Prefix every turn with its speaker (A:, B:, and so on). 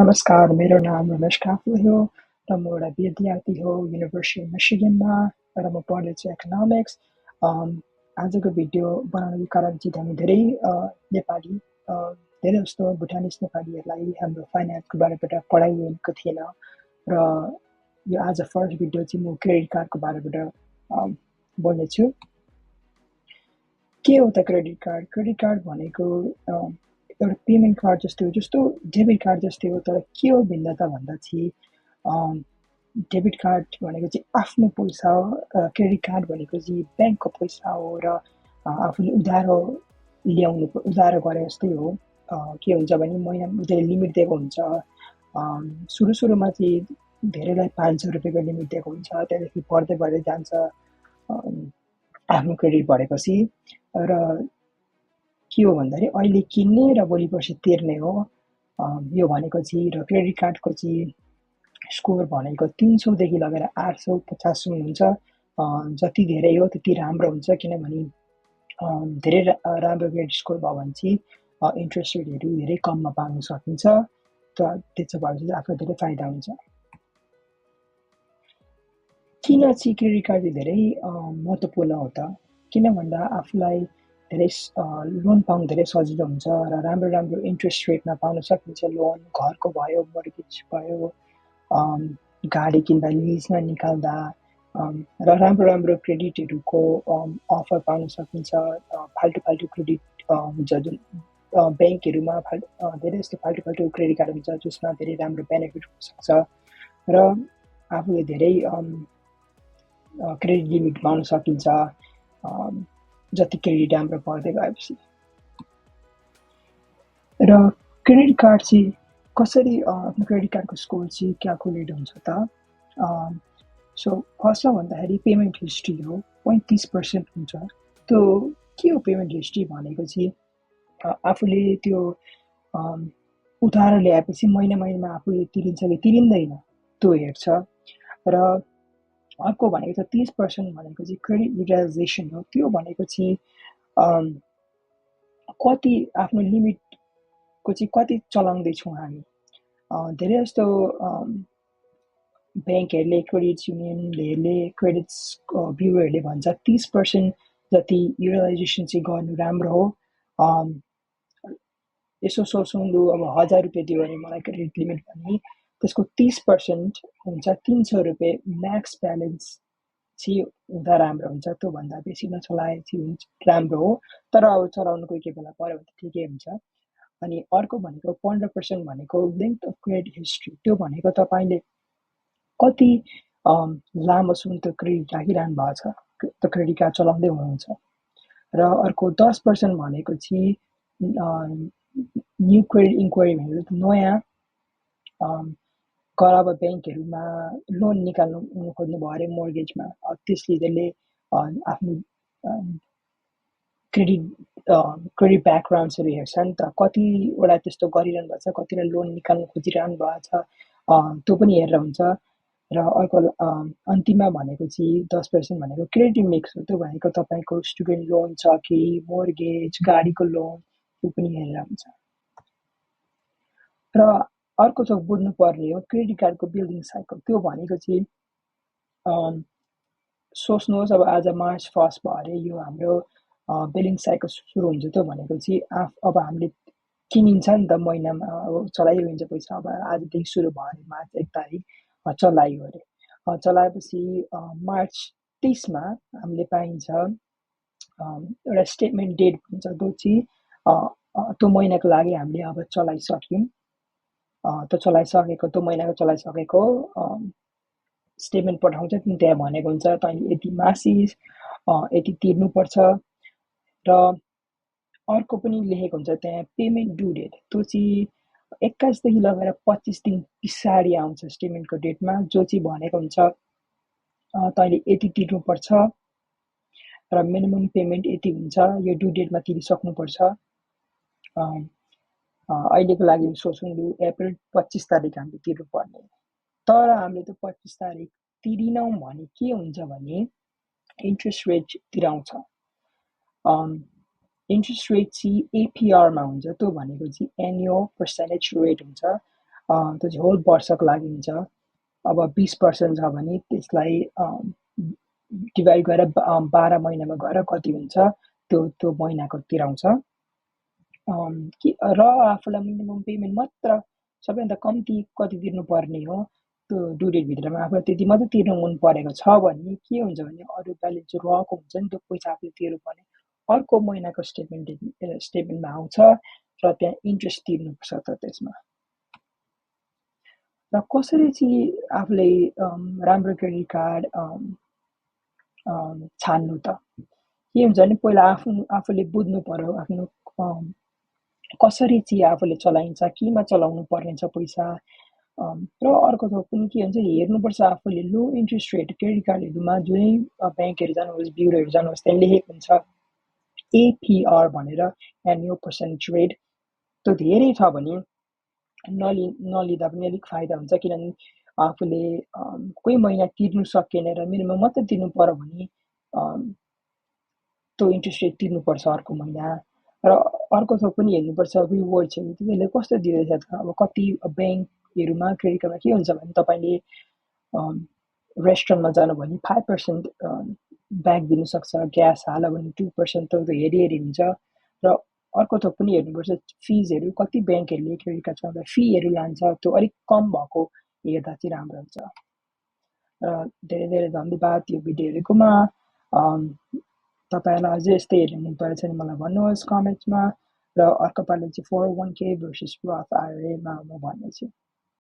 A: नमस्कार, मेरो नाम रमेश काफले हो र म एउटा विद्यार्थी हो युनिभर्सिटी मिशिगनमा र म पढ्दैछु इकोनोमिक्स। आजको भिडियो बनाउनुको कारण चाहिँ हामी नेपाली धेरै जस्तो भुटानिस नेपालीहरूलाई हाम्रो फाइनेन्सको बारेबाट पढाइएको थिएन र यो आज फर्स्ट भिडियो चाहिँ म क्रेडिट कार्डको बारेबाट बोल्नेछु। के हो त क्रेडिट कार्ड? क्रेडिट कार्ड भनेको एउटा पेमेन्ट कार्ड जस्तो डेबिट कार्ड जस्तै हो, तर के हो भिन्नता भन्दा चाहिँ डेबिट कार्ड भनेको चाहिँ आफ्नो पैसा हो, क्रेडिट कार्ड भनेको चाहिँ ब्याङ्कको पैसा हो र आफूले उधारो गरे जस्तै हो। के हुन्छ भने महिनामा उसले लिमिट दिएको हुन्छ। सुरुमा चाहिँ धेरैलाई 500 रुपियाँको लिमिट दिएको हुन्छ, त्यहाँदेखि बढ्दै जान्छ आफ्नो क्रेडिट बढेपछि। र के हो भन्दाखेरि अहिले किन्ने र भोलि पर्सि तिर्ने हो यो भनेको चाहिँ। र क्रेडिट कार्डको चाहिँ स्कोर भनेको 300 देखि लगेर 850 हुन्छ। जति धेरै हो त्यति राम्रो हुन्छ, किनभने धेरै राम्रो क्रेडिट स्कोर भयो भने चाहिँ इन्ट्रेस्ट रेटहरू धेरै कममा पाउन सकिन्छ। त्यसो भएपछि आफूलाई धेरै फाइदा हुन्छ। किन चाहिँ क्रेडिट कार्ड धेरै महत्त्वपूर्ण हो त? किन भन्दा आफूलाई धेरै लोन पाउनु धेरै सजिलो हुन्छ र राम्रो इन्ट्रेस्ट रेटमा पाउन सकिन्छ। लोन घरको भयो, मर्गेज भयो, गाडी किन्दा, लिजमा निकाल्दा र राम्रो क्रेडिटहरूको अफर पाउन सकिन्छ। फाल्टु क्रेडिट हुन्छ जुन ब्याङ्कहरूमा धेरै जस्तो फाल्टु क्रेडिट कार्ड हुन्छ जसमा धेरै राम्रो बेनिफिट हुनसक्छ र आफूले धेरै क्रेडिट लिमिट पाउन सकिन्छ जति क्रेडिट राम्रो बढ्दै गएपछि। र क्रेडिट कार्ड चाहिँ कसरी आफ्नो क्रेडिट कार्डको स्कोर चाहिँ क्यालकुलेट हुन्छ त? सो फर्स्टमा भन्दाखेरि पेमेन्ट हिस्ट्री हो, 35% हुन्छ। त्यो के हो पेमेन्ट हिस्ट्री भनेको चाहिँ आफूले त्यो उधारो ल्याएपछि महिनामा आफूले तिरिन्छ कि तिरिँदैन त्यो हेर्छ। र अर्को भनेको चाहिँ 30% भनेको चाहिँ क्रेडिट युटिलाइजेसन हो। त्यो भनेको चाहिँ कति आफ्नो लिमिटको चाहिँ कति चलाउँदैछौँ हामी। धेरै जस्तो ब्याङ्कहरूले, क्रेडिट युनियनहरूले, क्रेडिट ब्युरोहरूले भन्छ 30% जति युटिलाइजेसन चाहिँ गर्नु राम्रो हो। यसो सोच्नु, अब 1000 रुपियाँ दियो भने मलाई क्रेडिट लिमिट भने त्यसको 30% हुन्छ 300 रुपियाँ म्याक्स ब्यालेन्स चाहिँ हुँदा राम्रो हुन्छ। त्योभन्दा बेसी नचलाए चाहिँ राम्रो हो, तर अब चलाउनु कोही बेला पऱ्यो भने ठिकै हुन्छ। अनि अर्को भनेको 15% भनेको लेन्थ अफ क्रेडिट हिस्ट्री। त्यो भनेको तपाईँले कति लामोसम्म त्यो क्रेडिट राखिरहनु भएको छ, त्यो क्रेडिट कार्ड चलाउँदै हुनुहुन्छ। र अर्को 10% भनेको चाहिँ न्यू क्रेडिट इन्क्वायरी भनेको नयाँ अब ब्याङ्कहरूमा लोन निकाल्नु खोज्नु भयो अरे मोर्गेजमा, त्यसले आफ्नो क्रेडिट ब्याकग्राउन्ड्सहरू हेर्छ नि त, कतिवटा त्यस्तो गरिरहनु भएको छ, कतिवटा लोन निकाल्नु खोजिरहनु भएको छ, त्यो पनि हेरेर हुन्छ। र अर्को अन्तिममा भनेको चाहिँ 10% भनेको क्रेडिट मिक्स हो। त्यो भनेको तपाईँको स्टुडेन्ट लोन छ कि मोर्गेज, गाडीको लोन, त्यो पनि हेरेर हुन्छ। र अर्को चाहिँ बुझ्नुपर्ने हो क्रेडिट कार्डको बिलिङ साइकल। त्यो भनेको चाहिँ सोच्नुहोस्, अब आज मार्च 1 भयो अरे, यो हाम्रो बिलिङ साइकल सुरु हुन्छ। त्यो भनेको चाहिँ अब हामीले किनिन्छ नि त महिनामा, अब चलाइरहन्छ पैसा। अब आजदेखि सुरु भयो अरे, मार्च 1 तारिक चलायो अरे। चलाएपछि मार्च 30मा हामीले पाइन्छ एउटा स्टेटमेन्ट डेट हुन्छ। त्यो चाहिँ त्यो महिनाको लागि हामीले अब चलाइसक्यौँ। त्यो महिनाको चलाइसकेको स्टेटमेन्ट पठाउँछ। त्यहाँ भनेको हुन्छ तैँले यति मासिस यति तिर्नुपर्छ। र अर्को पनि लेखेको हुन्छ त्यहाँ पेमेन्ट ड्यु डेट। त्यो चाहिँ 21 देखि लगेर 25 दिन पछाडि आउँछ स्टेटमेन्टको डेटमा, जो चाहिँ भनेको हुन्छ तैँले यति तिर्नुपर्छ र मिनिमम पेमेन्ट यति हुन्छ, यो ड्यु डेटमा तिरिसक्नुपर्छ। अहिलेको लागि सोच्नु, अप्रिल 25 तारिक हामीले तिर्नुपर्ने, तर हामीले त्यो 25 तारिक तिरिनौँ भने के हुन्छ भने इन्ट्रेस्ट रेट तिराउँछ। इन्ट्रेस्ट रेट चाहिँ एपिआरमा हुन्छ। त्यो भनेको चाहिँ एनुअल पर्सेन्टेज रेट हुन्छ। त्यो चाहिँ होल वर्षको लागि हुन्छ। अब 20% छ भने त्यसलाई डिभाइड गरेर 12 महिनामा गएर कति हुन्छ त्यो महिनाको तिराउँछ। र आफूलाई मिनिमम पेमेन्ट मात्र सबैभन्दा कम्ती कति तिर्नुपर्ने हो त्यो ड्यु डेट भित्रमा आफूलाई त्यति मात्रै तिर्नु मन परेको छ भने के हुन्छ भने अरू ब्यालेन्स जो रहेको हुन्छ नि त्यो पैसा आफूले तिर्नुपर्ने अर्को महिनाको स्टेटमेन्टमा आउँछ र त्यहाँ इन्ट्रेस्ट तिर्नुपर्छ त त्यसमा। र कसरी चाहिँ आफूले राम्रो क्रेडिट कार्ड छान्नु त के हुन्छ भने पहिला आफूले बुझ्नु पर्यो आफ्नो कसरी चाहिँ आफूले चलाइन्छ केमा चलाउनु पर्ने छ पैसा। र अर्को थोक पनि के हुन्छ हेर्नुपर्छ आफूले लो इन्ट्रेस्ट रेट क्रेडिट कार्डहरूमा जुनै ब्याङ्कहरू जानुहोस् ब्युरोहरू जानुहोस् त्यहाँ लेखेको हुन्छ एपिआर भनेर एनुअल पर्सेन्टेज रेट त्यो धेरै छ भने नलिँदा पनि अलिक फाइदा हुन्छ किनभने आफूले कोही महिना तिर्नु सकेन र मिनिमम मात्रै तिर्नु पर्यो भने त्यो इन्ट्रेस्ट रेट तिर्नुपर्छ अर्को महिना। र अर्को थोक पनि हेर्नुपर्छ रिवार्ड्सहरू तिनीहरूले कस्तो दिँदैछ त अब कति ब्याङ्कहरूमा क्रेडिट कार्डमा के हुन्छ भने तपाईँले रेस्टुरेन्टमा जानु भने 5% ब्याक दिनुसक्छ ग्यास हाल्यो भने 2% त्यो हेरी हेरी हुन्छ। र अर्को थोक पनि हेर्नुपर्छ फिजहरू कति ब्याङ्कहरूले क्रेडिट कार्ड चलाउँदा फीहरू लान्छ त्यो अलिक कम भएको हेर्दा चाहिँ राम्रो हुन्छ। र धेरै धेरै धन्यवाद यो भिडियो हेरेकोमा। तपाईँहरूलाई अझै यस्तै हेर्ने मन परेछ भने मलाई भन्नुहोस् कमेन्ट्समा र अर्को पालि चाहिँ 401k भर्सेस रोथ IRA मा म भन्नेछु।